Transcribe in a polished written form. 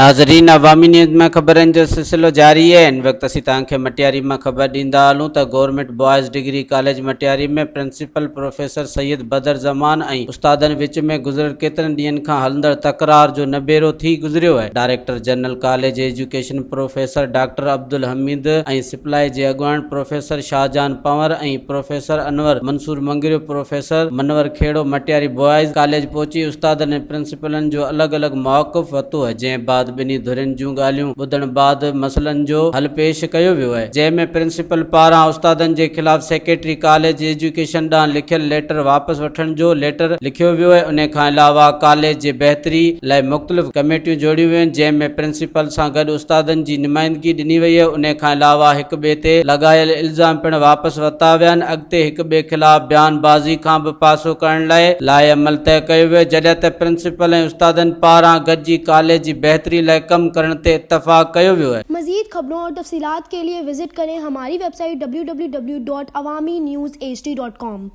ناظرين عوامي نيوز ۾ خبرن جو سلسلو جاري آهي هن وقت اسين توهان کي مٽياري مان خبر ڏيندا هلون ته government boys degree college Matiari ۾ principal professor Syed Badar Zaman ۽ استادن وچ ۾ گذريل ڪيترن ڏينهن کان هلندڙ تڪرار جو نبيرو ٿي گذريو آهي director general college education professor doctor Abdul Hameed ۽ SPLAI جي اڳواڻ professor Shahjahan Panhwar ۽ professor Anwar Mansoor Mangrio professor Munawar Khuhro Matiari boys college پهچي استادن ۽ پرنسپلن جو الڳ الڳ موقف ورتو آهي جنهن بعد ٻنهي ڌرين جون ڳالهيون ٻڌڻ بعد مسئلن جو حل پيش ڪيو ويو آهي جنهن ۾ پرنسپل پاران استادن جي خلاف سيڪريٽري ڪاليج ايجوڪيشن ڏانهن لکيل ليٽر واپس وٺڻ جو ليٽر لکيو ويو آهي انهي کان علاوه ڪاليج جي بهتري لاء مختلف ڪميٽيون جوڙيون ويون آهن جنهن ۾ پرنسپل سان گڏ استادن جي نمائندگي ڏني وئي آهي انهي کان علاوه هڪ ٻئي تي لڳايل الزام پڻ واپس ورتا ويا آهن اڳتي هڪ ٻئي خلاف بيان بازي کان به پاسو ڪرڻ لاء لائحه عمل طئي ڪيو ويو جڏهن ته پرنسپل ۽ استادن پاران گڏجي ڪاليج جي بهتري لاء ڪم ڪرڻ تي اتفاق ڪيو ويو آهي. مزيد خبرون اور تفصيلات ڪي لئي وزٽ ڪرين ھماري web site www.awamiNewsHD.com.